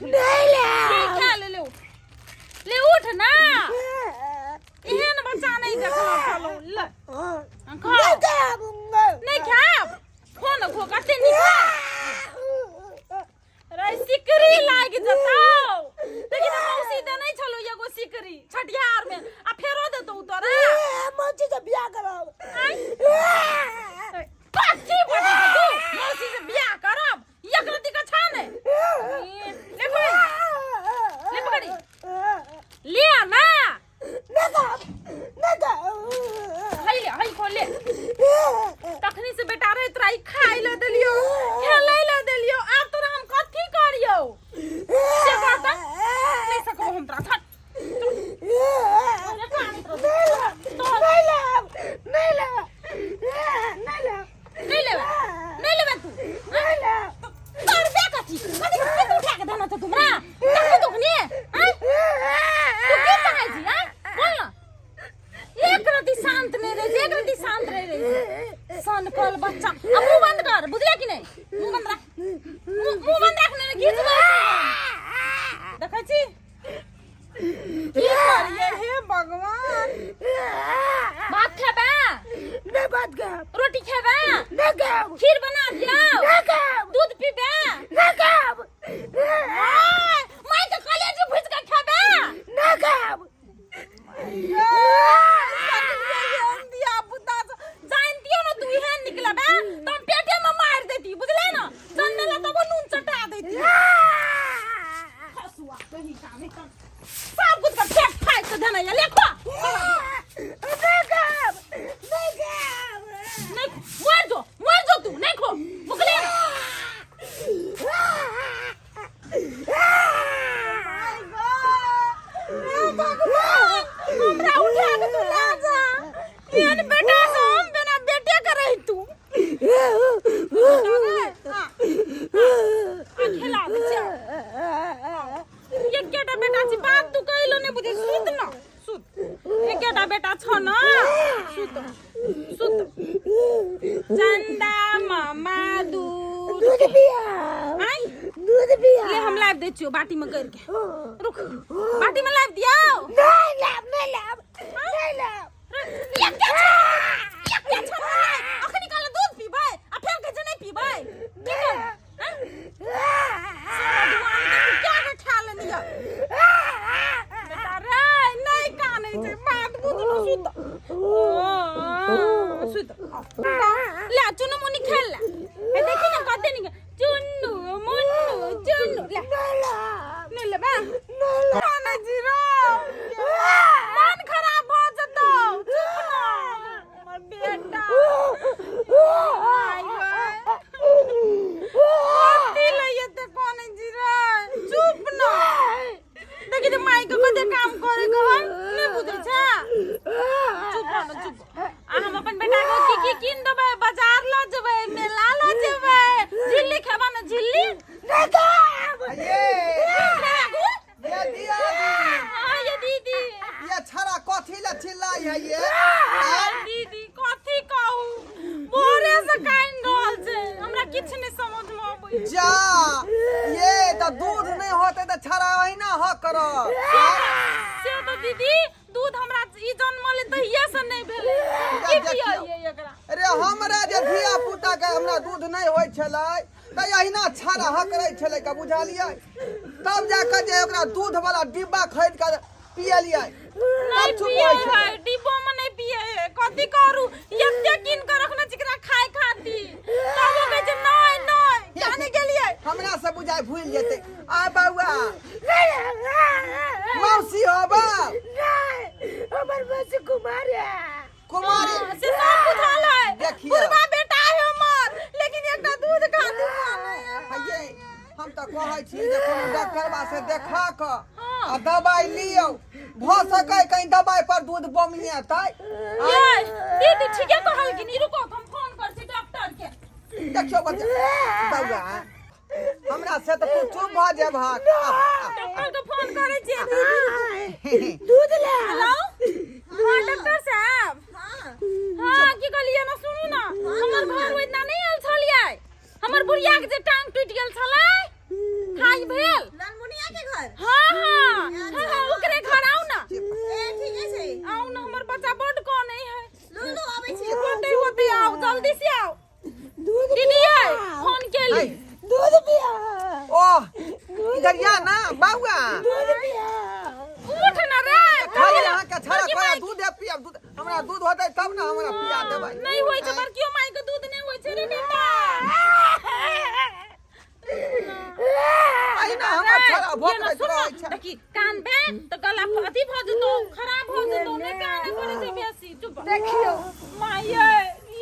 उठ ले खा ले, ले उठ, ले उठ ना। एहन बच्चा नहीं देखलहुँ छलहुँ। ले खा। नहीं खाब? खो न, खो, कते नीक रे। सिकरी लागि जतौ। देखी त, मौसी देने छलौ एगो सिकरी छठिहार में, आ फेरो देतौ तोरा। मौसी से बियाह करब। कथी बजै छै तू? मौसी से बियाह करब? एक रत्ती के छा ने। ले पकड़ी, ले पकड़ी, ले ना। नहीं खाब, नहीं खाब। हई ले, हई खो, ले। तखनी से बेटा रे, तोरा ई खाइ ले देलियो, खेलै ले देलियो, आब तोरा हम कथी करियो से कह त। नहीं सकबो हम तोरा, छट। नहीं लाब, नहीं लाब, नहीं लाब। नहीं लेबे, नहीं लेबे तू? नहीं लाब। करबे कथी? कथी कथी उठा के देना छौ तुमरा तखनी तखनी? आँय, तू की चाहै छी? आँय, बोल ना। एक रति शांत नहीं रहे, एक रति शांत रहे रहे सनकल बच्चा। अब मुंह बंद कर, बुझले कि नहीं? मुंह बंद रख, मुंह मुंह बंद रख, नहीं घिचबै। देखै छी की करिए? हे भगवान! भात खेबे? नहीं बात खाब। रोटी खेबे? नहीं खाब। खीर बना दियो? नहीं खाब। दूध पीबे? नहीं खाब। माय के कलेजी भुज के खेबे? नहीं खाब। जानतियो ना तू एहन निकलबे त हम पेटे में मार देती, बुझले ना? जन्मेला तब नून चटा देती। हसुआ कहीं काम कर, सब कुछ का पेट फाड़ के देना। ये लेखो। नहीं खाब, नहीं खाब। नहीं, मर जो, मर जो तू। नहीं खो मुकले। हमरा उठा के तू ले जा। एहन बेटा से हम बिना बेटे के रही तू। आ खेला दे छियै। एकेटा बेटा छी, बात तू कहलो नहि बुझै। सुत न, सुत। एकेटा बेटा छ न। सुत, सुत। चंदा मामा दूध दूध पिया। आइ दूध पिया। ले, हम लाबि दै छियौ बाटी में करि के। रुक, बाटी में लाबि दियौ। नहीं लाब, नहीं लाब, नहीं लाब। एके छन, एके छन नहि। अखनी कहले दूध पीबै, आ फेर कहै छै नहि पीबै। की करबै? आँय? सारा दुआन के तू क्या के खा लेलियै बेटा रे? नहि कानै छै, बात बुझलु। सुत, ओ सुत। ले चुनु मुनि खेल ले। हे देखी ना, कते नीक चुन्नू मुन्नू चुन्नू। ले। नहीं लाब। नहि लेबै? कानै छी रो, मन खराब भऽ जेतौ। चुप ना हमर बेटा। आइ गै, कथी लए एते कानै छी रे? चुप ना। देखी तऽ माय के कते काम करे के है, नहि बुझै छै? चुप हो ना, चुप। आ हम अपन बेटा के की की कीन देबै? बाजार लऽ जेबै, मेला लऽ जेबै। झिल्ली खेबा ने? झिल्ली? नहीं खाब। ये खेबा? ये दियादी। हाँ ये दीदी। ये छड़ा कथी ले चिल्लाई है ये? दीदी, कथी कहू, भोरे से कानि रहल छै। हमरा किछु नहि समझ मे अबै। जा, ये तऽ दूध नहि होते तऽ छड़ा अहिना हक करत। से तऽ दीदी, दूध हमरा ई जन्मल तहिये से नहि भेलै। की देखियौ। पियलियै एकरा? अरे, हमरा जे धिया पुता के हमरा दूध नहि होइ छलै तऽ अहिना छड़ा हकरै छलै का, बुझलियै? तब जाकऽ जे ओकरा दूध वाला डिब्बा खरीद कऽ पियलियै, नहि तब चुप पियै होइ छलै। है, डिब्बो में नहि पियै है। कथी करू, एते कीन के रखने छी एकरा खाय खातिर, तबो कहै छै नहि नहि। जाने गेलियै। हमरा से बुझाइ भूलि जेतै। आ बौआ, मौसी हो बा? नहीं, हमर मौसी कुमार है। कुमारी? हाँ, से सब बुझल है। देखियौ। बुढ़वा बेटा है हमर, लेकिन एकटा दूध खातिर कानै है। ये हम तऽ कहै छी जे कोनो डॉक्टरबा से देखा कऽ आ दबाइ लियौ। भऽ सकै कहीं दबाइ पर दूध बमिएतै। ये दीदी ठीके कहलखिन। ई रुको, हम फोन करै छी डॉक्टर के। देखियौ बच्चा, बौआ, हमरा से तऽ तू चुप भऽ जेबहक। डॉक्टर के फोन करै छियै दीदी। दूध ले। हेलो, हाँ डॉक्टर साहब। हाँ, की कहलियै ना? सुनू ना, हमर घर ओहिना नहि आयल छलियै, हमर बुढ़िया के जे टांग टूटि गेल छलै, खाइ भेल। ललमुनिया। इधर या ना बाबुआ। दूध पिया। उठ ना रे। खाली अहाँके छड़ा खोया दूध पियब, दूध हमरा दूध होतै तब ने हमरा पिया देबै। नहीं होय छै, बड़कियो माय के दूध नहीं होय छै रे बेटा। अहिना हमर छड़ा भोकैत रहै छै। देखी कानबे तऽ गला अथी भऽ जेतौ, खराब भऽ जेतौ। नहि काने पड़ै छै बेसी, चुप। देखियौ माये,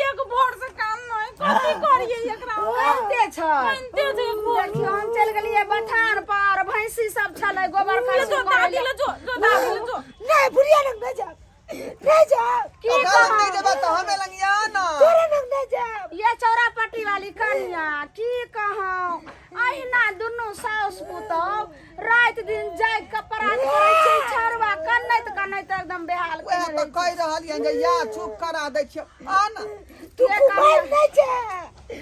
एक भोर से कान नहि, कथी करियै एकरा? कनिते छै। कानिते छै एक भोर। देखियौ, हम चलि गेलियै बथान पर, भैंसी सब छलै, गोबर ले खसी जो दादी ले, जो जो दादी ले जो। नहीं, बुढ़िया लग नहीं जाब, नहीं जाब। की ओकरा लग नहि कहब? जेबै तऽ हमे लग या ना। तोरे लग नहीं जाब। ये चौरा पट्टी वाली कनिया, की कहूं, अहिना दुनू साउस पुतोह राति दिन जागि कऽ परात करै छै। छौड़वा कनैत कनैत एकदम बेहाल वएह केने तऽ रहै। कहि रहलियनि जे या चुप करा दै छियौ, आ ना। तू ये कुमार कनिया। नहीं जा।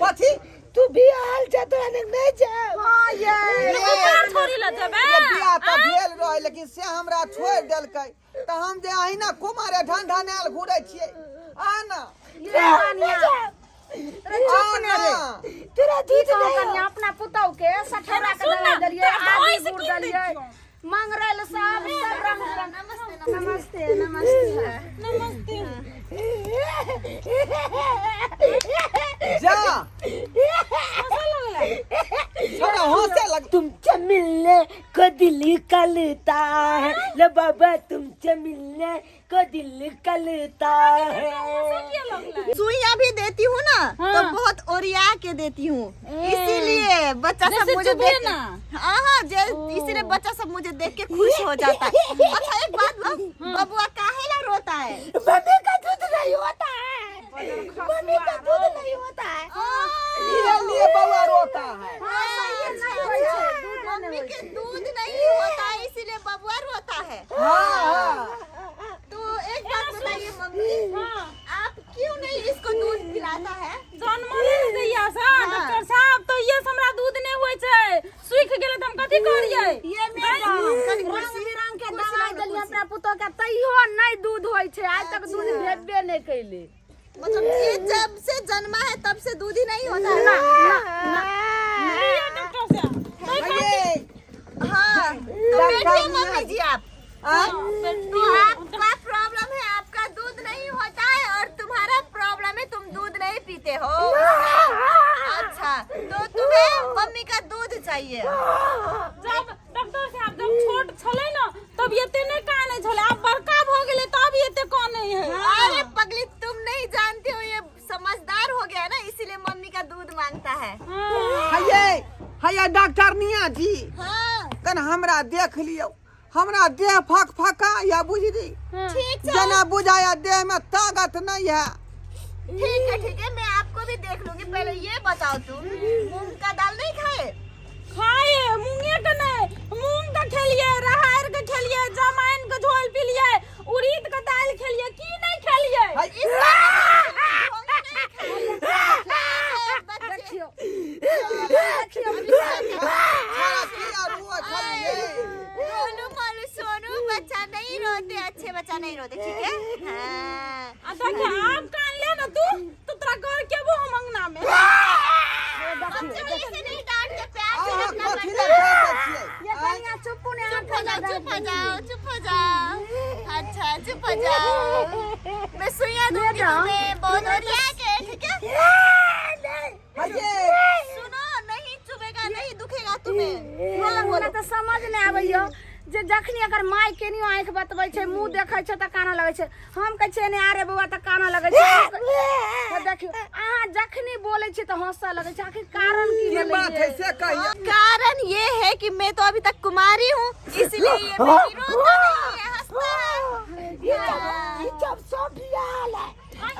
कथी? तू बियाहल जा, तोरा लग नहीं जाब। हाँ ये कुमार छोड़ी लऽ जेबै? ये बियाह तऽ भेल रहै, लेकिन से हमरा छोड़ि देलकै तऽ हम जे अहिना कुमारे ढन ढनायल घुरै छियै। आ ना। ये कनिया, रे आ चुप ने ना। रे। तोरा की दूध कहूं नहीं। कनिया, अपना पुतोह के सठेरा के सुन ना, दवाई देलियै, तोरा आदि भैंस गुड़ कीन दै देलियै, छियौ। मंगरैल सब सब रंग बिरंग। नमस्ते नमस्ते नमस्ते। जा। हँसऽ लगलै। छोड़ा हंसे लग। तुमसे मिलने को दिल कलता है ले बाबा, तुमसे मिलने को दिल कलता है। हँसऽ किया लगलै? सुइयां भी देती हूँ ना हाँ। तो बहुत ओरिया के देती हूँ, इसीलिए बच्चा सब जैसे मुझे चुभे देख ना। हाँ हाँ, जे इसीलिए बच्चा सब मुझे देख के खुश हो जाता है। अच्छा एक बात बबुआ काहे ला रोता है? मम्मी का दूध नहीं होता है, मम्मी का दूध नहीं होता है। ये लिए बउआ रोता है। मम्मी के दूध नहीं होता है, इसीलिए बबुआ रोता है। हाँ हाँ। तो एक बात बताइए मम्मी, हाँ। आप क्यों नहीं इसको दूध पिलाता है? जनमले जहिया से डॉक्टर साहब, तो ये से हमरा दूध नहि होइ छै, सुखि गेलै तऽ हम कथी करियै? ये मैडम, रंग बिरंग के दवाई देलियै अपना पुतोह के, तैयो नहि दूध होइ छै। आइ तक दूध भेटबे नहि कैले। मतलब ये जब से जन्मा है तब से दूध ही नहीं होता है? ना ना ना। ये डॉक्टर साहब ये हाँ, तो डॉक्टर बैठिए मियाँ। मम्मी जी आप। आ? तो आपका प्रॉब्लम है, आपका दूध नहीं होता है और तुम्हारा प्रॉब्लम है, तुम दूध नहीं पीते हो। अच्छा, तो तुम्हें मम्मी का दूध चाहिए। जब डॉक्टर साहब, जब छोट छलै ने तब एते नहि कानै छलै, आब बड़का भऽ गेलै तब एते कानै है। अरे पगली, तुम नहीं जानते हो, ये समझदार हो गया ना, इसीलिए मम्मी का दूध मांगता है। हाँ। हये हये डॉक्टर निया जी। हाँ। कन हमरा देख लियौ, हमरा देह फक फका या बुझली। ठीक है। जेना बुझाया देह में ताकत नहीं है। ठीक है ठीक है, मैं आपको भी देख लूंगी। पहले ये बताओ, तुम मूंग का दाल नहीं खाए? खाए, मूंगे के नहीं, मूंग के खेलिए, राहर के खेलिए, जमाइन के झोल पिलिए, उड़ीद के दाल खेलिए, की नहीं खेलिए? हई, देखियौ। छड़ा किया रुआ छलिए? गोलू मोलू सोनू बच्चा नहीं रोते, अच्छे बच्चा नहीं रोते, ठीक है? हाँ। आ देखिए, आब कान ले ना तू तो तोरा घर के वो हम अंगना में। बच्चे को ऐसे नहीं डांटते, प्यार से अहाँ रखना कथी पड़ता लए है। डांटै छियै? ये कनिया, चुप्पू ने। चुप हो जाओ, चुप हो जाओ, चुप हो जाओ। अच्छा, चुप हो जाओ, मैं सुइयां दूंगी तुम्हें बहुत ओरिया के, ठीक है? हये। सुनो, नहीं चुभेगा, नहीं दुखेगा तुम्हें। हमरा तऽ समझ नहि आबैया जे जखनी अगर माय केनियो आँखि बतबै छै, मुँह देखै छै तऽ कानऽ लगै छै। हम कहै छियै ने आरे बौआ, तऽ कानऽ लगै छै। तऽ देखियौ, अहाँ जखनी बोलै छियै तऽ हँसऽ लगै छै। आखिर कारण की की भेलै? बात है से कहिए। कारण ये है कि मैं तो अभी तक कुमारी हूँ, इसलिए ये बेबी रोता नहीं है, हंसता है। ये जब ये जब सब बियाह है,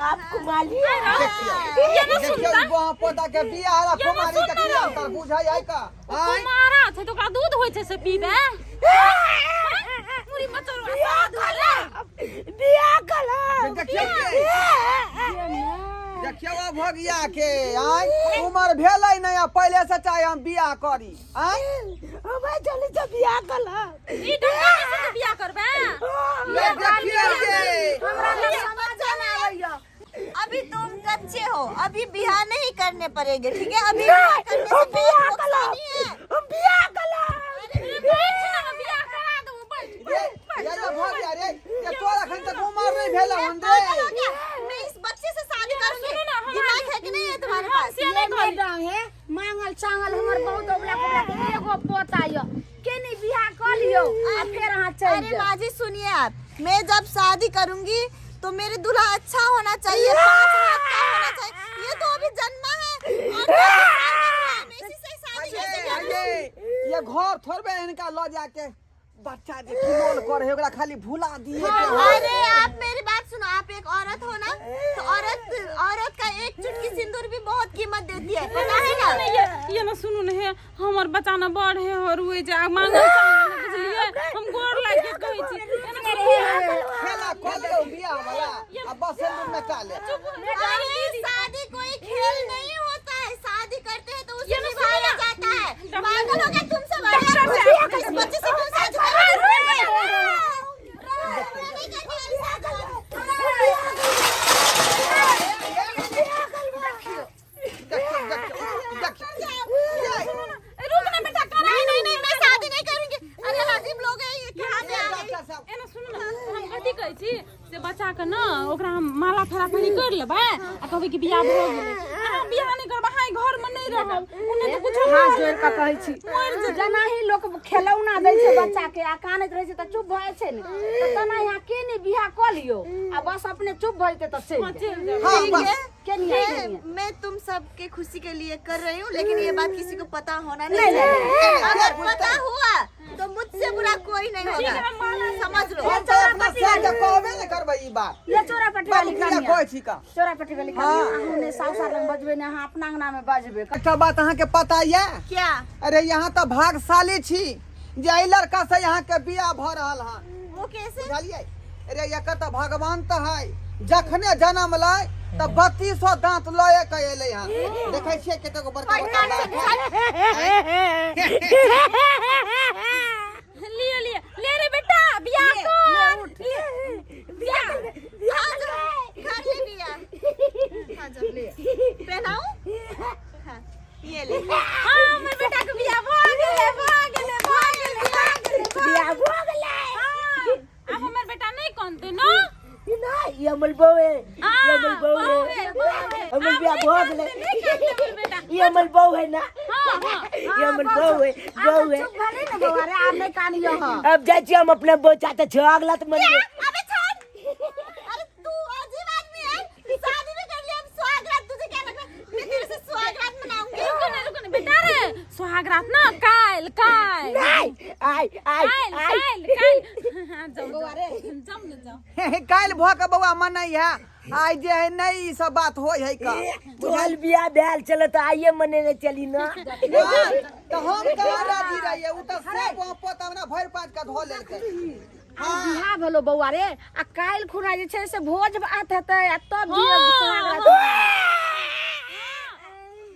आपको मालूम है? ये ना देखियौ, सुनता। ई बौआ पोता के बियाह ला कुमारी के की अंतर बुझाइ है का आँय? कुमारा छै तऽ ओकरा दूध होइ छै से पीबे? मुरी मचोर बियाह कलम। देखियौ के देखियौ अभगिया के, आँय, उमर भेलै नहि आ पहिले से चाहे हम बियाह करी, आँय। हमें जल्दी से बियाह कलम। ई डॉक्टर से तू बियाह करबे? ले देखियौ के। हमरा तऽ समझ नहि आबैया। अभी तुम कच्चे हो, अभी बियाह नहीं करने पड़ेंगे, ठीक है? अभी बियाह करने से हम बियाह बहुत कलम। नुकसान ही है। हम बियाह कलम। चलि अरे जाउ। माँ जी सुनिए आप, मैं जब शादी करूंगी तो मेरे दूल्हा अच्छा होना चाहिए, 5 हाथ का होना चाहिए। ये तो अभी जन्मा है और मैं इसी से शादी कैसे करूं? ये ये घर थोड़बे इनका ल जाके बच्चा जे किलोल करे ओकरा खाली भुला दिए के है। अरे आप मेरी बात सुनो, आप एक औरत हो ना, तो औरत औरत का एक चुटकी सिंदूर भी बहुत कीमत देती है, पता है ना? ये ये ना सुनू ने हे हमर बच्चा ना बड़ है और उए जा मांगल चांगल ने बुझलिए हम गोर लाग के कहै छी एना सुनू। खेला कऽ लियौ बियाह वाला आ बस सिंदूर में ले। अरे शादी कोई खेल नहीं होता है, शादी करते हैं तो उसे ये ना निभाया सुनो ना। जाता है। डॉक्टर- पागल हो गया तुम सब। अरे इस बच्चे से क्यों शादी कर रहे हो? नहीं करनी वाली शादी। देखियौ देखियौ देखियौ। रुक ना बेटा करा। नहीं नहीं नहीं, मैं शादी नहीं करूंगी। अरे अजीब लोग हैं ये, कहाँ पे आ गए? डॉक्टर साहब एना सुनू ना हम कथी कहै छी से बच्चा के ना ओकरा हम माला फेरा फेरी कर लेबै आ कहबै कि बियाह भऽ गेलै। अहाँ बियाह नहि करबै, अहाँ घर मे नहि रहब, ओने तऽ कुछो हाथ जोड़ि कऽ कहै छी, जेनाही लोक खेलौना दै छै बच्चा के आ कानैत रहै छै तऽ चुप भऽ जाइ छै ने, तऽ तेना यहाँ के नहि बियाह कऽ लियौ आ बस अपने चुप भऽ जेतै तऽ चलि जायब। चलि जायब। हाँ ठीक बस है, के नहीं है, के नहीं है। मैं तुम सबके खुशी के लिए कर रही हूँ, लेकिन ये बात किसी को पता होना नहीं नहीं, चाहिए। नहीं। अगर पता हुआ तो मुझसे बुरा कोई नहीं होगा, समझ लो। हम तऽ अपना सार के कहबे नहि करबै ई बात। ये चोरा पटी बाबू वाली किया कनिया, कहै छी का? चोरा पटी वाली कनिया, अहूँ ने सासु सार लग बजबे ने, अहाँ अपना अंगना में बजबे। एकटा बात अहाँके पता यऽ? क्या? अरे यहाँ तऽ भागशाली छी जे एहि लड़का से यहाँ के बियाह भऽ रहल हन। वो कैसे? बुझलियै? अरे एकर तऽ भगवान तऽ है, जखने जन्म लै तऽ 3200 दाँत लए के एलै हन। देखै छियै कतेक बड़का बड़का दाँत। लियो लियो ले रे बेटा बियाह कर बियाह। हाँ जाओ, कर ले बिया। हाँ जाओ, ले पहनाऊं? हाँ ये ले। हाँ हमर बेटा के बियाह भऽ गेलै भऽ गेलै भऽ गेलै भऽ गेलै। बियाह भऽ गेलै। हाँ, आब हमर बेटा नहि कनतै ना? नहीं, ये हमर बहू है, ये हमर बहू है, बहू है, बहू है। हमर आब बियाह नहि भऽ कानतै, गेलै। नहि कानतै हमर बेटा। ये हमर बहू है ना। हाँ हाँ ये हमर बहू है, बहू है। चुप भेलै ने बौआ रे, आब नहि कानियो हँ। अब जाइ छी हम अपना बहू चाचा छो अगला तऽ मन अबे छोड़। अरे तू अजीब आदमी है, शादी भी कर लिया, अब सुहागरात तुझे क्या लग रहा है मैं तेरे से सुहागरात मनाऊंगी? रुको ना रुको ना बेटा रे, सुहागरात ना काल्हि काल्हि नहीं, आइ आइ काल्हि आइ काल्हि काल्हि। हाँ, जाउ जाउ जाउ ने जाउ। काल्हि भऽ के बौआ मनै है, आइ जे है नहि ई सब बात होइ है का। तोहर बियाह भेल छल तऽ आइए मनेने चली ना। तऽ हम कहाँ राजी रहियै, ओ तऽ सब पोत हमरा भरि पाँच के धो लेलकै। आइ बियाह भेलो बौआ रे, आ काल्हि खुना जे छै से भोज भात हेतै आ तब हाँ, सुहागरात।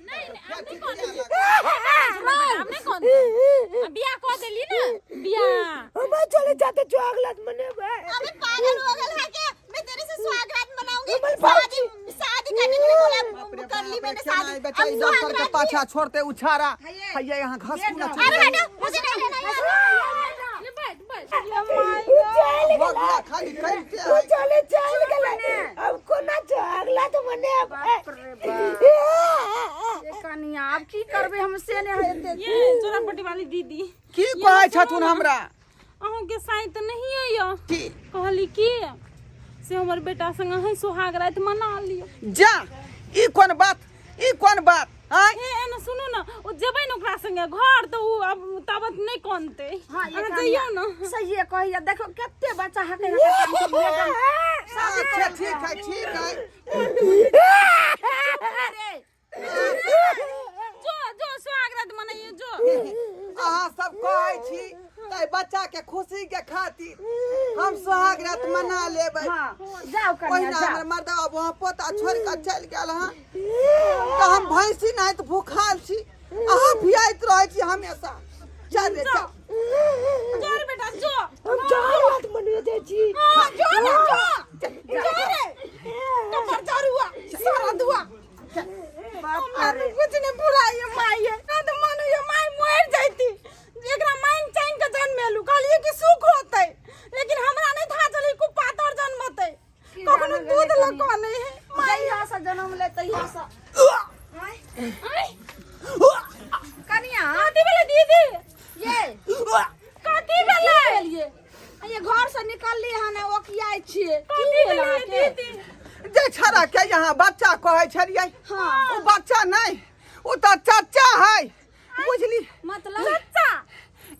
नहीं नहीं, आब नहि कानतै। आब नहि कानतै। आब बियाह कऽ देली ने बियाह। हम चले जाते छो अगला तऽ मनेबै। अबे पागल हो गल है क्या? मैं तेरे से सुहागरात मनाऊंगी। शादी शादी करने के लिए बोला, कर ली मैंने शादी, बेटा अब ई डॉक्टर के सुहागरात। पाछा छोड़ते उछारा हैया यहाँ घास पूरा अरे हटो, मुझे नहीं लेना यार। ले बैठ बैठ। चल भऽ गेला खाली करिते है। चले चल गेलै, अब कोना छो अगला तऽ मनेबै। बाप रे बाप। ए कनिया, आब की करबै हम से नहि हेतै। ये चोरापट्टी वाली दीदी की कहै छथुन हमरा? अहूँके साई तऽ नहिए यऽ। की कहली की से हमर बेटा संग अहीं सुहाग राति मना लियौ। जा, ई कोन बात, ई कोन बात आँय? हे एना सुनू ने, ओ जेबै ने ओकरा संगे घर तऽ उ अब ताबत नहि कनतै। हाँ, ये अहाँ कनिया, जइयौ ने। सहिए कहैया, देखो कते बच्चा हकै हकै कानै छै, मैडम। अच्छा ठीक है ठीक है। जो जो सुहाग राति मनैयौ जो। अहाँ सब कहै छी तऽ बच्चा के खुशी के खातिर हम सुहाग रात मना लेबै। हाँ, जाओ कनिया ओहिना जाओ। हमर मर्दवा वहाँ पोता छोड़ि कऽ चलि गेल हँ तऽ हम भैंसी नहि तऽ भूखाल छी, अहाँ भियाइत रहै छी हमेशा। चल रे चल। जो रे बेटा जो। हम चल रात मनवे जाइ छी। हाँ, जो ने जो। जो रे। कपर जरुआ सारा दुआ। हमरा तऽ कुछ नहि बुराइ माय ना तऽ मानू ये माय मरि जैती। एकरा मांगि चांगि के जन्मेलू, कहलियै कि सुख होतै, लेकिन हमरा नहि था चलै कि पातर जन्मतै, कखनो दूध लऽ कऽ नहि है माय। जहिया से जन्म ले तहिया से। कनिया कथी भेलै दीदी? ये कथी भेलै? किकियाइ छियै? की भेल अहाँके? जे छड़ा के यहाँ बच्चा कहै छलियै, हाँ। ओ बच्चा नहि, ओ तऽ चच्चा है, बुझली? मतलब चच्चा।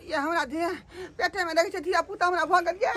ये हमरा जे पेटे में देखै छै धिया पुता हमरा भऽ गेल ये।